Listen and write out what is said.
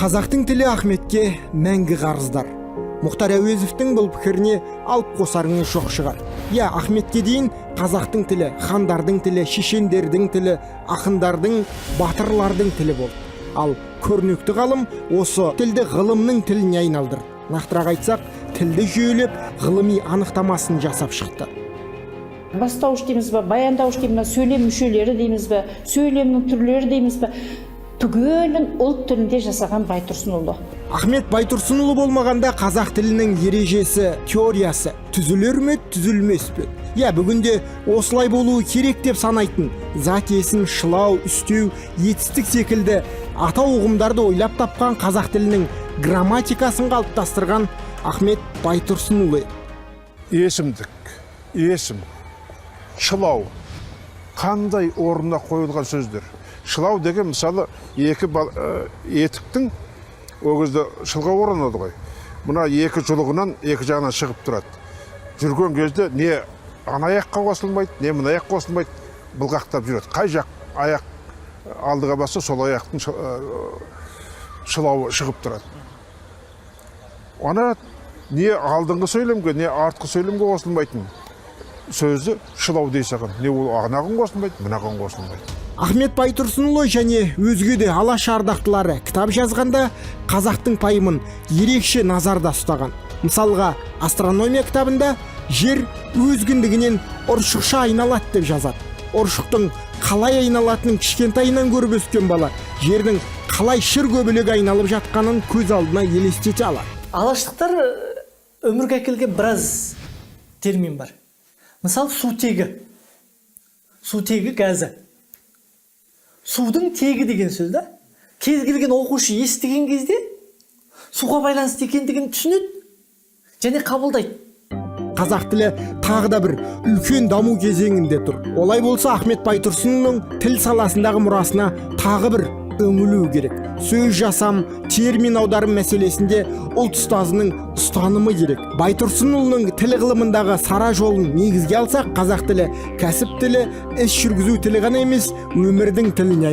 Қазақтың тілі Ахметке мәңгі қарыздар. Мұхтар Әуезовтің бұл пікіріне алып қосарыңыз жоқ шығар. Иә, Ахметке дейін қазақтың тілі хандардың тілі, шешендердің тілі, ақындардың, батырлардың тілі болды. Ал көрнекті ғалым осы тілді ғылымның тіліне айналдырды. Нақтырақ айтсақ, тілді жүйелеп, ғылыми анықтамасын жасап шықты. Бастауыш дейміз ба, баяндауыш дейміз ба, сөйлем мүшелері дейміз ба, сөйлемнің түрлері дейміз ба, түгелін ұлт тілінде жасаған Байтұрсынұлы. Ахмет Байтұрсынұлы болмағанда, қазақ тілінің ережесі, теориясы түзілер ме, түзілмес пе? Иә, бүгінде осылай болуы керек деп санайтын зат есім, шылау, үстеу, етістік секілді атау ұғымдарды ойлап тапқан, қазақ тілінің грамматикасын қалыптастырған Ахмет Байтұрсынұлы еді. Есімдік, есім, шылау қандай орнына қойылған сөздер. Шылау деген, мысалы, екі етіктің, ол кезде шылға оранады ғой, мына екі жұлығынан, екі жағынан шығып тұрады. Жүрген кезде не ана аяққа қосылмайды, не мына аяқ қосылмайды, былғақтап жүреді. Қай жақ аяқ алдыға басса, сол аяқтың шылауы шығып тұрады. Ана не алдыңғы сөйлемге, не артқы сөйлемге қосылмайтын сөзді шылау дей салған. Не ол анаған қосылмайды, мынаған қосылмайды. Ахмет Байтұрсынұлы және өзге де Алаш ардақтылары кітап жазғанда қазақтың пайымын ерекше назарда ұстаған. Мысалға, астрономия кітабында жер өз кіндігінен ұршықша айналады деп жазады. Ұршықтың қалай айналатынын кішкентайынан көріп өскен бала жердің қалай шыр көбелек айналып жатқанын көз алдына елестете алады. Алаштықтар өмірге әкелген біраз термин бар. Мысалы, сутегі. Сутегі газы, судың тегі деген сөз да. Кез келген оқушы естіген кезде суға байланысты екендігін түсінеді және қабылдайды. Қазақ тілі тағы да бір үлкен даму кезеңінде тұр. Олай болса, Ахмет Байтұрсынұлының тіл саласындағы мұрасына тағы бір үңілу керек. Сөз жасам, термин аударым мәселесінде ұлт ұстазының ұстанымы керек. Байтұрсынұлының тіл ғылымындағы сара жолын негізге алсақ, қазақ тілі кәсіп тілі, іс жүргізу тілі ғана емес, өмірдің тіліне